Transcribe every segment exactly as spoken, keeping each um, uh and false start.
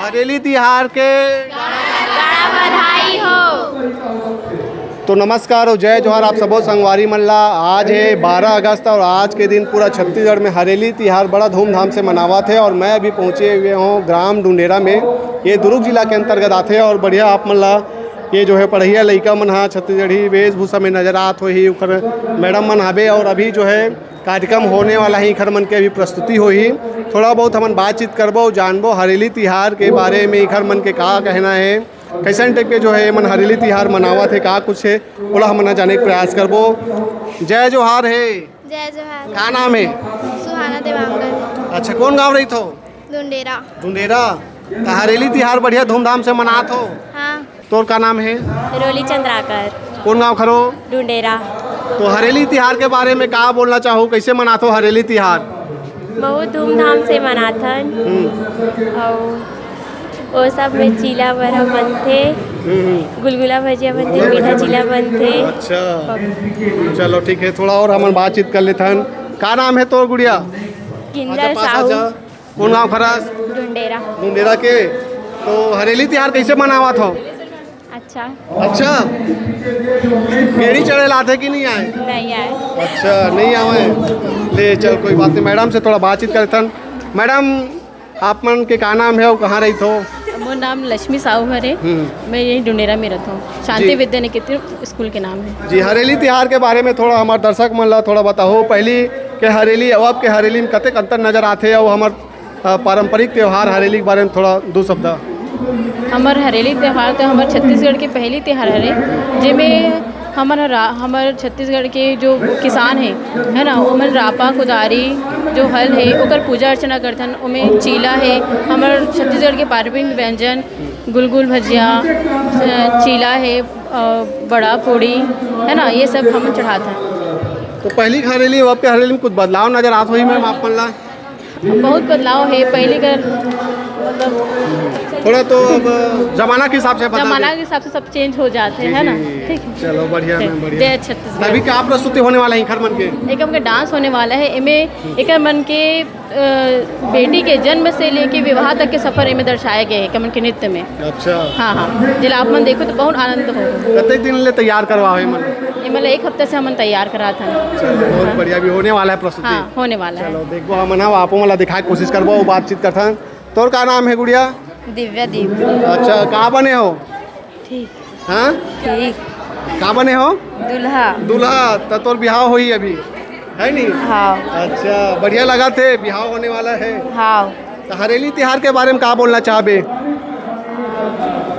हरेली तिहार के बड़ा बधाई हो। तो नमस्कार और जय जोहार आप सबो संगवारी मन ला। आज है बारह अगस्त और आज के दिन पूरा छत्तीसगढ़ में हरेली तिहार बड़ा धूमधाम से मनावत है और मैं अभी पहुँचे हुए हूँ ग्राम डुंडेरा में। ये दुर्ग जिला के अंतर्गत आथे और बढ़िया आप मन ला ये जो है पढ़इया लइका मन हा छत्तीसगढ़ी वेशभूषा में नजर आत होही, उखर मैडम मन हबे और अभी जो है कार्यक्रम होने वाला है, इखर मन के अभी प्रस्तुति होही। थोड़ा बहुत हमन बातचीत करबो, जानबो हरेली तिहार के बारे में, इखर मन के का कहना है, कैसन टाइप के जो है ये मन हरेली तिहार मनावत है, का कुछ है, ओला हमन ह जाने के प्रयास करबो। जय जोहार है। जय जोहार। का नाम है? सुहाना देवांगन। अच्छा, कौन गांव रहिथो? डुंडेरा। डुंडेरा। त हरेली तिहार बढ़िया धूमधाम से मनात हो? हाँ। तोर का नाम है? रोली चंद्राकर। कौन गांव खरो? डुंडेरा। तो हरेली तिहार के बारे में का बोलना चाहो, कैसे मनात हो हरेली तिहार? बहुत धूमधाम से मनाथन। हम्म। अउ वो सब में चीला बरा बनथे, हम्म, हम्म। गुलगुला भजिया बनथे, मीठा चीला बनथे। अच्छा, चलो ठीक है, थोड़ा और हमन बातचीत कर लेथन। का नाम है तोर गुड़िया? किंजल अच्छा, पास आ साहू। जा। कौन गांव खरस? डुंडेरा। डुंडेरा के। तो हरेली तिहार कैसे मनावत हो? अच्छा। अच्छा, गेड़ी चढ़े लाथे कि नहीं आए? नहीं आए। अच्छा, नहीं आवे। ले चल, कोई बात नहीं, मैडम से थोड़ा बातचीत करथन। मैडम, आप मन के का नाम है और कहाँ रहिथो? मोर नाम लक्ष्मी साहू हरे। हम्म। मैं यही डुंडेरा में रहता हूँ। शांति जी। विद्या निकेतन स्कूल के नाम है। जी, हरेली तिहार के बारे में थोड़ा हमारे दर्शक मन ला थोड़ा बताओ। पहली के हरेली और अब के हरेली में कतेक अंतर नजर आथे और हमार अ, पारंपरिक त्योहार हरेली के बारे में थोड़ा दो शब्द। हमर हरेली त्योहार तो हमर छत्तीसगढ़ के पहली त्योहार हरे, जेमे हमन रा-, हमर छत्तीसगढ़ के जो किसान है, है ना, ओमन रापा कुदारी जो हल है ओकर पूजा अर्चना करथन। ओमे चीला है, हमर छत्तीसगढ़ के पारंपरिक व्यंजन गुलगुल भजिया, अ, चीला है, अ, बड़ा पूड़ी, है ना, ये सब हमन चढ़ाथन। तो पहली हरेली और अब के हरेली में कुछ बदलाव नजर आत होही मैम आप मन ला? बहुत बदलाव है, पहले का मतलब थोड़ा तो अब जमाना के हिसाब से बदल जमाना गया। के हिसाब से सब चेंज हो जाते जी, हैं ना। जी। ठीक है। चलो बढ़िया ठीक। मैम, बढ़िया। जय छत्तीसगढ़। अभी क्या प्रस्तुति होने वाला है इखर मन के? एक हमके डांस होने वाला है, एमे एकर मन के अ, बेटी के जन्म से लेके विवाह तक के सफर एमे दर्शाए गए हैं एकर मन के नृत्य में। अच्छा। हाँ, हाँ, जेला आप मन देखो तो बहुत आनंद हो। कतेक दिन ले तैयार करवा हो एमन? एमन ला एक हफ्ते से हमन तैयार करात हन। चलो, बहुत हाँ। बढ़िया, अभी होने वाला है प्रस्तुति। हाँ, होने वाला है। चलो, देखबो हमन ह, आपो मन ला दिखाए के कोशिश करबो, बातचीत करथन। तोर का नाम है गुड़िया? दिव्या दीप। अच्छा, का बने हो? ठीक। हाँ? ठीक। का बने हो? दूल्हा। दूल्हा, त तोर बिहाव होही अभी, है नी? हाँ। अच्छा, बढ़िया लगा थे, बिहाव होने वाला है। हाँ। तो हरेली तिहार के बारे में का बोलना चाहबे?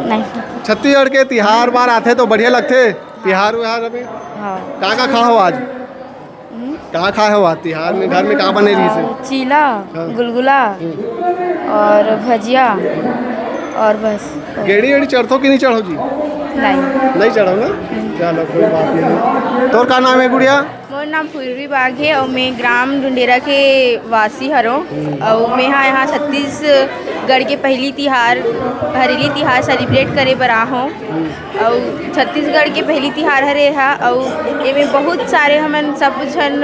नहीं। छत्तीसगढ़ के तिहार बार आथे तो बढ़िया लगथे, तिहार उहार में। हाँ। का का खा हो आज? हम्म? का खाए हो आज तिहार में? घर में का बने रहिस हे? चीला, हाँ। गुलगुला हम्म। और भजिया और बस। गेड़ी वेड़ी चढ़थो कि नहीं चढ़ो जी? नहीं। नहीं चढ़ो ना? हम्म। चलो, कोई बात नहीं। तोर का नाम है गुड़िया? मोर नाम पूर्वी बाग है और मैं ग्राम डुंडेरा के वासी हरों। हम्म। और मैं हाँ यहाँ छत्तीसगढ़ के पहली तिहार, हरेली तिहार सेलिब्रेट करे बर आ हों। हम्म। अउ छत्तीसगढ़ के पहली तिहार हरे एहा, अउ एमे बहुत सारे हमन सब झन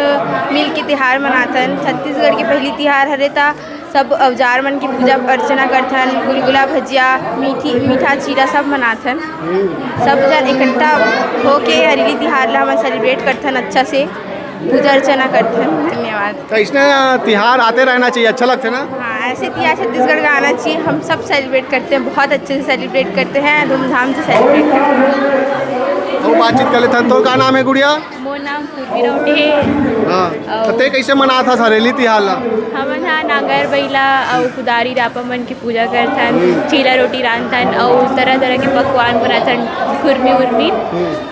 मिल के तिहार मनाथन। छत्तीसगढ़ के पहली तिहार हरे, त सब अवजार मन के पूजा अर्चना करथन, गुलगुला, भजिया, मीठी, मीठा चीला सब मनाथन। सब झन इकट्ठा होके हरेली तिहार ला हमन सेलिब्रेट करथन अच्छा से। पूजा अर्चना करथन। धन्यवाद। तो इसने तिहार आते रहना चाहिए, अच्छा लगथे ना? हाँ, ऐसे तिहार छत्तीसगढ़ का आना चाहिए। हम सब सेलिब्रेट करते हैं, बहुत अच्छे से सेलिब्रेट करते हैं, धूमधाम से सेलिब्रेट करते हैं। तो बातचीत कर लेते हैं। तो का नाम है गुड़िया? मोर नाम पूर्वी राउटे है। हाँ। और तो ते कैसे मनाथा हरेली तिहार ला? हमन हा नांगर बैला अउ कुदारी रापा मन के पूजा करथन, चीला रोटी रांधथन अउ तरह-तरह के पकवान बनाथन, खुरमी उरमी,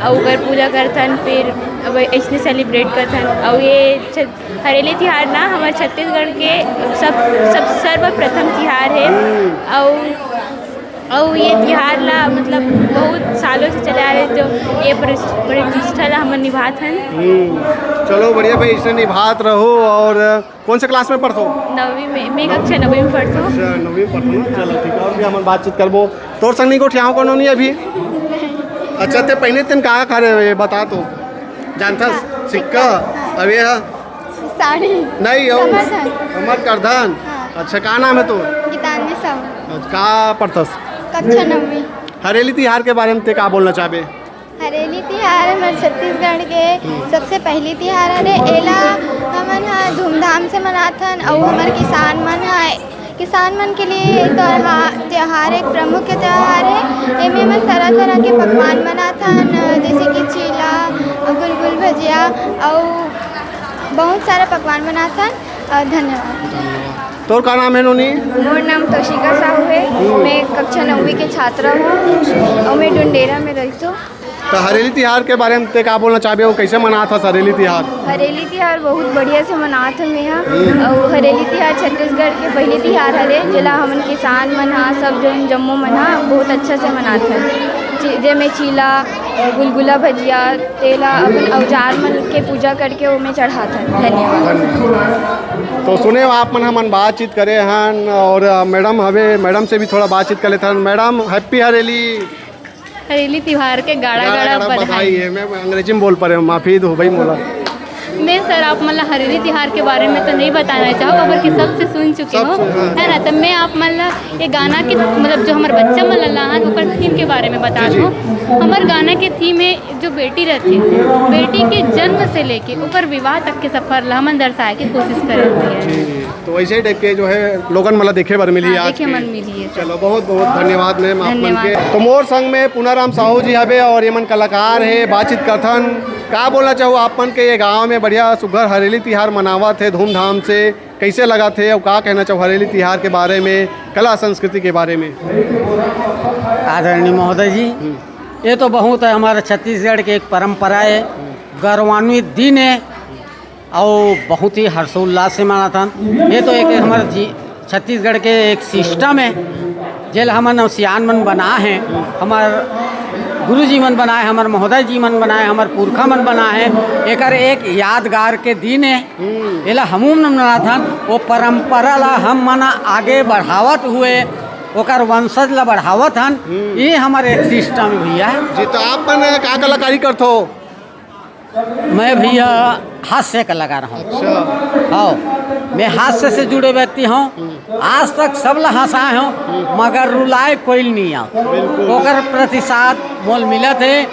अउ ओकर पूजा करथन। फिर अब अइसने सेलिब्रेट करथन। अउ ये छ-, हरेली तिहार ना हमर छत्तीसगढ़ के सब, सब सर्वप्रथम तिहार हे। अउ, अउ ये तिहार ला मतलब बहुत सालों से चले आ रहे, तो ये प्रति-, प्रतिष्ठा ला हमन निभात हन। हम्म, चलो बढ़िया भाई, इसने निभात रहो। और कौन से क्लास में पढ़थो? नवीं में, मैं कक्षा नवीं में पढ़थो। अच्छा, नवीं में पढ़थो ना, चलो ठीक है। और भी हमन बातचीत करबो। तोर संग नहीं गोठियाओ कोनो नहीं अभी? अच्छा, ते पहले तेन का खा रहे हो, ये बता तो। जानथस? सिक्का। अब ये है? साड़ी। नहीं, हो। कमरधन। कमर करधन। हाँ। अच्छा, का नाम है तोर? गीतांजलि। साहू। का पढ़थस? कक्षा नौवीं। हरेली तिहार के बारे में ते का बोलना चाहबे? हरेली तिहार हमर छत्तीसगढ़ के सबसे पहली तिहार हरे। एला हमन ह धूमधाम से मनाथन, अउ हमर किसान मन ह, किसान मन के लिए त्योहा-, त्योहार एक प्रमुख त्योहार है। एमे हमन तरह-तरह के पकवान बनाथन, जैसे कि चीला, गुलगुल भजिया, अउ बहुत सारा पकवान बनाथन। अउ धन्यवाद। तोर का नाम है, नोनी? मोर नाम तोशिका साहू है। हम्म। मैं कक्षा नौवीं के छात्रा हूँ और मैं डुंडेरा में रहती हूँ। तो हरेली तिहार के बारे में ते का बोलना चाहबे, वो कैसे मनात हस हरेली तिहार? हरेली तिहार बहुत बढ़िया से मनात हन यहाँ। हम्म। और हरेली तिहार छत्तीसगढ़ के पहली तिहार हरे, जेला हमन किसान मन हा, सब जन जम्मो मन हा बहुत अच्छा से मनात हन। ची-, जेमे चीला, गुलगुला भजिया, तेला अपन औजार मन के पूजा करके ओमे चढ़ात हन। धन्यवाद। तो सुने हो, आप मन हमन बातचीत करे हन और, अ, मैडम हवे, मैडम से भी थोड़ा बातचीत कर लेथन। Madam, happy Hareli. हरेली तिहार के गाड़ा गाड़ा गाड़ा गाड़ा बधाई। बधाई है। मैं, मैं अंग्रेजी में बोल पा रहे हूँ, माफी दो भाई मोला। मैं सर आप मन ला हरेली तिहार के बारे में तो नहीं बताना चाहूँ, काबर कि सबसे सुन चुके हो, सबसे, हाँ। है ना? तो मैं आप मन ला ये गाना के, मतलब, जो हमर बच्चा मन ला हन, ओकर थीम के बारे में बता जी, जी। दूँ। हमर गाना के थीम है जो बेटी रहती है, बेटी के जन्म से लेके ओकर विवाह तक के सफर ला हमन दर्शाए के कोशिश करे हुए हैं। जी, जी। तो वैसे ही टाइप के जो है लोगन मन ला देखे बर मिली हाँ, आज देखे के। मन मिली है। चलो, बहुत बहुत धन्यवाद मैम आप मन धन्यवाद। के। तो मोर संग में पूनाराम साहू जी हवे और ये मन कलाकार है, बातचीत करथन। का बोलना चाहू आप मन के ये गांव में बढ़िया सुघर हरेली तिहार मनावत है धूमधाम से, कैसे लगत है और का कहना चाहू हरेली तिहार के बारे में, कला संस्कृति के बारे में? आदरणीय महोदय जी, हम्म। ये तो बहुत है हमारे छत्तीसगढ़ के एक परंपरा है, गौरवान्वित दिन है। अउ बहुत ही हर्षोल्लास से मनाथन। ये तो एक हमार जी, छत्तीसगढ़ के एक सिस्टम है, जेल हमन सियान मन बना है, हमार गुरु जी मन बनाए, हमार महोदय जी मन बनाए, हमार पुरखा मन बना है। एकर एक यादगार के दिन है, एला हमू मन मनाथन। वो परंपरा ला हम मन आगे बढ़ावत हुए ओकर वंशज ला बढ़ावत हन। हम्म। ये हमार एक सिस्टम है भैया। जी, तो आप मन का कलाकारी करथो? मैं भैया हास्य कलाकार हूँ। अच्छा। हाँ, मैं हास्य से जुड़े व्यक्ति हूँ। आज तक सब ला हंसाए हूँ, मगर रुलाए कोई नहीं आ। बिल्कुल। ओकर प्रतिशत मोल मिलत है।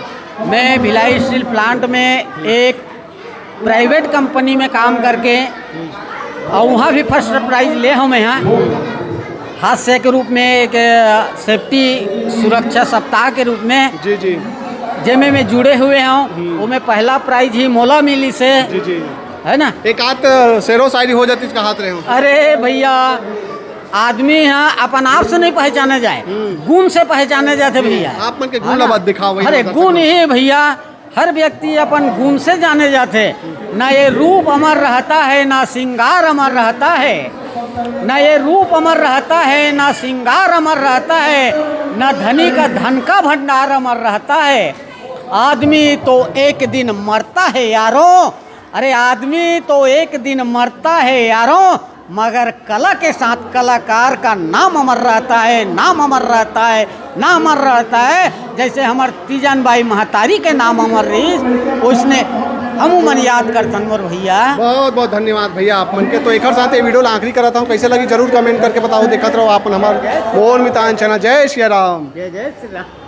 मैं भिलाई स्टील प्लांट में एक प्राइवेट कंपनी में काम करके और वहाँ भी फर्स्ट प्राइज ले हूँ मैं यहाँ। हास्य के रूप में एक, अ, सेफ्टी सुरक्षा सप्ताह के रूप में जी, जी। जेमे में जुड़े हुए हूँ, हम्म। वो में पहला प्राइज ही मोला मिली से, जी, जी। है ना? एक आध शेरो शायरी हो जाती, इसका हाथ रहे हो। अरे भैया, आदमी यहाँ अपन आप से नहीं पहचाने जाए, हम्म। गुण से पहचाने जाते भैया। आप मन के गुण है ला ना? बात दिखाओ, वही अरे बता गुण सको। ही भैया, हर व्यक्ति अपन गुण से जाने जाथे। न ये रूप अमर रहता है, ना श्रृंगार अमर रहता है, न ये रूप अमर रहता है, ना श्रृंगार अमर रहता है, ना धनी का धन का भंडार अमर रहता है। आदमी तो एक दिन मरता है यारों, अरे आदमी तो एक दिन मरता है यारों, मगर कला के साथ कलाकार का नाम अमर रहता है, नाम अमर रहता है, नाम अमर रहता है। जैसे हमर तीजन बाई महतारी के नाम अमर रहीस, उसने हमू मन याद करथन मोर भैया। बहुत बहुत धन्यवाद भैया आप मन के। तो एक साथ ये वीडियो ला आखिरी करत हूँ, कैसे लगी जरूर कमेंट करके बताओ। देखत रहो आप मन हमार मोर मितान चैनल। जय श्री राम। जय जय श्री राम।